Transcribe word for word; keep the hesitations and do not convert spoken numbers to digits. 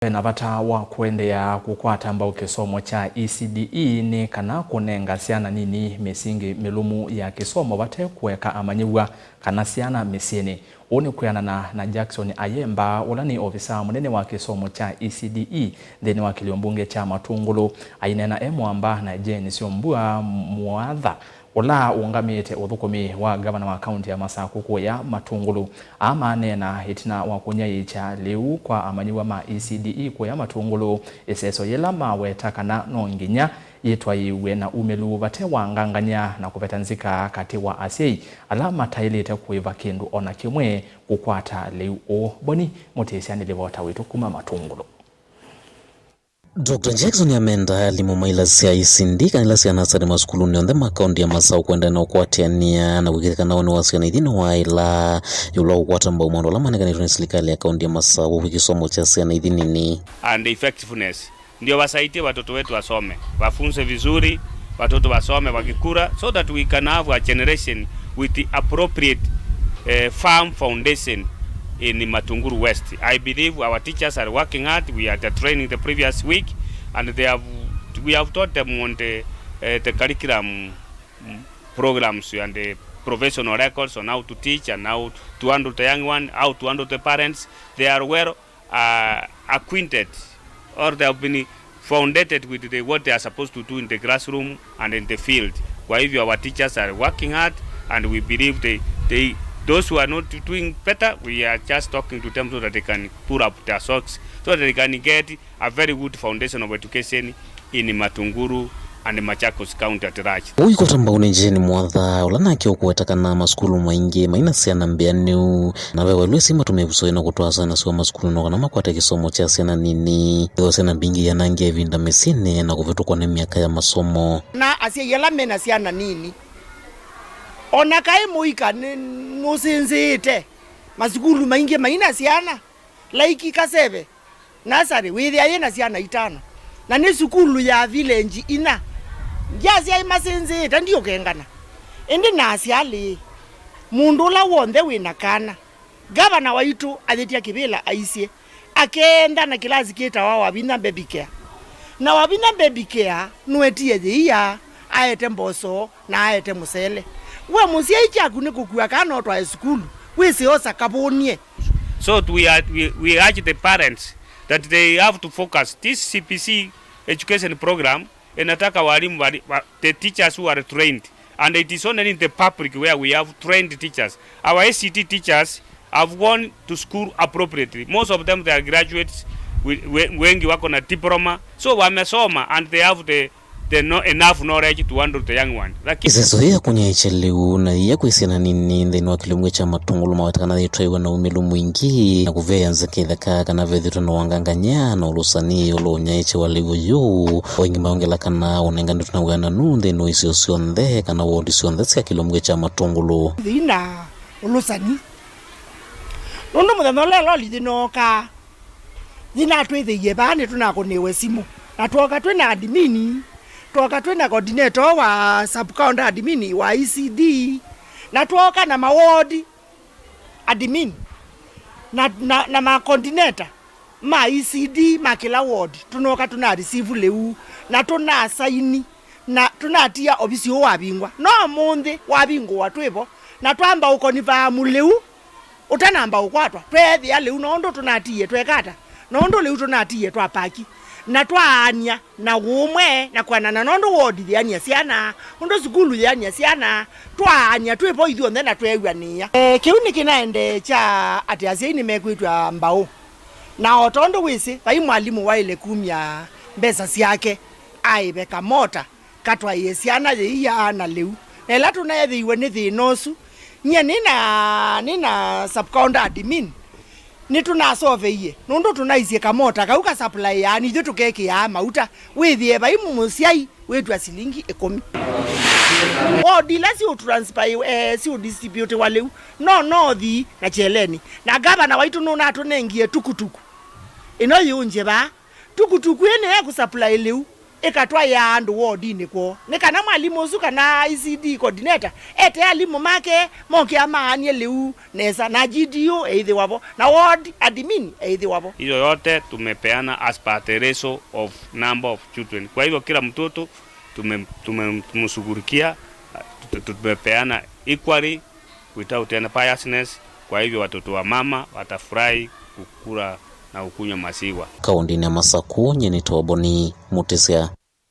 Ve na vata wa kũendeea kũkwata mbau kĩsomo kya E C D E nĩ kana kũnenga syana nini mĩsingi mĩlũmu ya kĩsomo vate kũeka amanyĩw'a kana syana mĩsyĩnĩ. Ũu nĩ kwĩanana na Jackson Ayemba, ũla nĩ ovisaa mũnene wa kĩsomo kya E C D E nthĩnĩ wa kĩlio mbunge kya Matũngũlũ. Aineena e mũamba na Jane Syombua Mũatha, ũla ũũngamĩte ũthũkũmi wa ngavana wa kaunti ya Masakũ kũya Matũngũlũ. Aa maneena ĩtina wa kũnyaĩĩkya lĩu kwa amanyĩw'a ma E C D E kũya Matũngũlũ, ĩseso yĩla maweta kana no nginya yĩtwaĩĩw'e na umĩlu vate wa ngangany'a na kũveta nzika katĩ wa asyai ala mataĩlĩte kũĩva kĩndũ o na kĩmwe kũkwata lĩu ũũ. Boni Mũtĩsya nĩ livota witũ kuma Matũngũlũ. Doctor Jackson amenda alimũ ma ila sya E C D kana ila sya nasarĩ masukulunĩ onthe ma kaunti ya Masaũ kũendeea na ũkwatĩanĩa na kũĩkĩĩthya kana woni wa syana ithi nĩwaĩla ĩũlũ wa kũkwata mbau maũndũ ala manekanĩtwe nĩ silikalĩ ya kaunti ya Masaũ kwĩ kĩsomo kya syana ithi nini. And effectiveness. Ndio wasaidie watoto wetu wasome, wafunze vizuri, watoto wasome wakikura, so that we can have a generation with the appropriate, eh, firm foundation in Matungulu West. I believe our teachers are working hard. We had a training the previous week, and they have, we have taught them on the, eh, the curriculum, mm, programs and the professional records on how to teach and how to handle the young one, how to handle the parents. They are well, uh, acquainted, or they have been founded with the, what they are supposed to do in the classroom and in the field. Kwa hivyo, our teachers are working hard, and we believe they, they, those who are not doing better, we are just talking to them so that they can pull up their socks, so that they can get a very good foundation of education in Matungulu and Machakos County at large. Ũikwata mbau nĩ Jane Mwatha, ũla nake ũkũweta kana masukulu maingĩ maina syana mbĩanĩu, na ve waĩlu ĩsĩ matũmĩe ĩvuso yĩno kũtwaa syana syoo masukulu no kana makwate kĩsomo kya syana nini. Ĩthĩwa syana mbingĩ ianangĩa ĩvinda mĩsyĩnĩ na kũvĩtũkwa nĩ myaka ya masomo. Na asyai ala mena syana nini, o na kaĩ mũika nĩ, nũsĩnzĩĩte, masukulu maingĩ maina syana, laiki Kaseve nasarĩ wĩthĩa yĩ na syana itano, na nĩ sukulu ya vilenji inya. Ndyasyaĩ masĩnzĩĩte ndiũkengana, ĩndĩ nasya alĩĩ, mũndũ ũla w'onthe wĩ na kana, ngavana waitũ ayĩtya kĩvĩla aisye, akeenda na kĩlasi kĩtawa Wavinya Baby Care. Na Wavinya Baby Care nũetie yĩia, aete mboso, na aete mũsele. We mũsyai kyaku nĩ kũkua kana ũtwae sukulu, wĩsĩ osa kavũnie. So we are, we, we urge the parents that they have to focus. This C B C education program inataka walimu wali, wa, the teachers who are trained, and it is only in the public where we have trained teachers. Our A C T teachers have gone to school appropriately. Most of them, they are graduates, we, we, wengi wako na diploma, so wamesoma and they have the the no, enough knowledge to handle the young one. Lakini ĩseso yĩĩ ya kũnyaĩĩkya lĩu na yĩĩ ya kwĩ syana nini nthĩnĩ wa kĩlungu kya Matũngũlũ maweta kana yĩtwaĩwe na umĩlu mwingĩ na kũvea nzika itheka kana vethĩtwe na wangangany'a na ũlũsani ĩũlũ wa ũnyaĩĩkya wa lĩu ũyũ. O ĩngĩ maongela kana ũnenganĩtwe na wĩananu nthĩnĩ wa isio syonthe kana wodi syonthe sya kĩlungu kya Matũngũlũ. Thĩna ũlũsani. Nũndũ mũthenya ũla loli yĩnookaa, yĩnatwĩthĩie vaa nĩtũnakũnĩwe simũ, na twooka twĩ na admin, twooka twĩ na coordinator wa sub county admin wa E C D, na twooka na ma ward admin, na, na, na ma coordinator ma E C D ma kĩla ward, tũnooka tũna receive lĩu, na tũnasaini, na tũnatia ovisi ũũ wavingwa. No ũmũnthĩ wavingũwa twĩ vo, na twamba ũkonifaamu lĩu ũtanamba ũkwatwa, tweethĩa lĩu no ũndũ tũnatiie tweka ata, no ũndũ lĩu tũnatiie twapaki, na twaany'a na ũũmwe na kwanana, no ũndũ wodi yĩany'a syana, ũndũ sukulu yĩany'a syana, twaany'a twĩ vo ithyonthe na tweew'anĩĩa. E, kĩu nĩkĩnaendee kya atĩ asyai nĩmekwĩtw'a mbaũ, na o tondũ wĩsĩ, vai mwalimũ waĩle kumya mbesa syake aĩve kamota katwaĩe syana yĩia na lĩu. Na ĩla tũneethĩiwe nĩ thĩna ũsu, nyie nĩ na, nĩ na sub county admin, nĩtũnasoveie, nũndũ tũnaisye kamota kau ka supply, yaani ithyĩ tũkekĩaa mauta, wĩthĩe vai mũsyai wĩtw'a silingi ĩkũmi. Wodi ila siũtransfer, eh, siũdistributiwa lĩu, no North na Kyeleni. Na ngavana waitũ nũnatũnengie tukutuku ĩno yĩũngye vaa. Tukutuku ĩĩ nĩyo ĩkũsupply lĩu. Ĩkatwaĩa andũ wodinĩ kwoo. Nĩ kana mwalimũ ũsu kana E C D coordinator ete alimũ make moke amaanie lĩu nesa, na G D O eĩthĩwa vo, na ward admin eĩthĩwa vo. Hizo yote tumepeana as per the ratio of number of children. Kwa hivyo kila mtoto tume-, tume-, tumemshughulikia, tu-, tu-, tumepeana equally without any biasness. Kwa hivyo watoto wa mama watafurahi kukula na kukunywa maziwa. Kaũndĩnĩ ya Masaku, nyie nĩ Toboni Mutisya.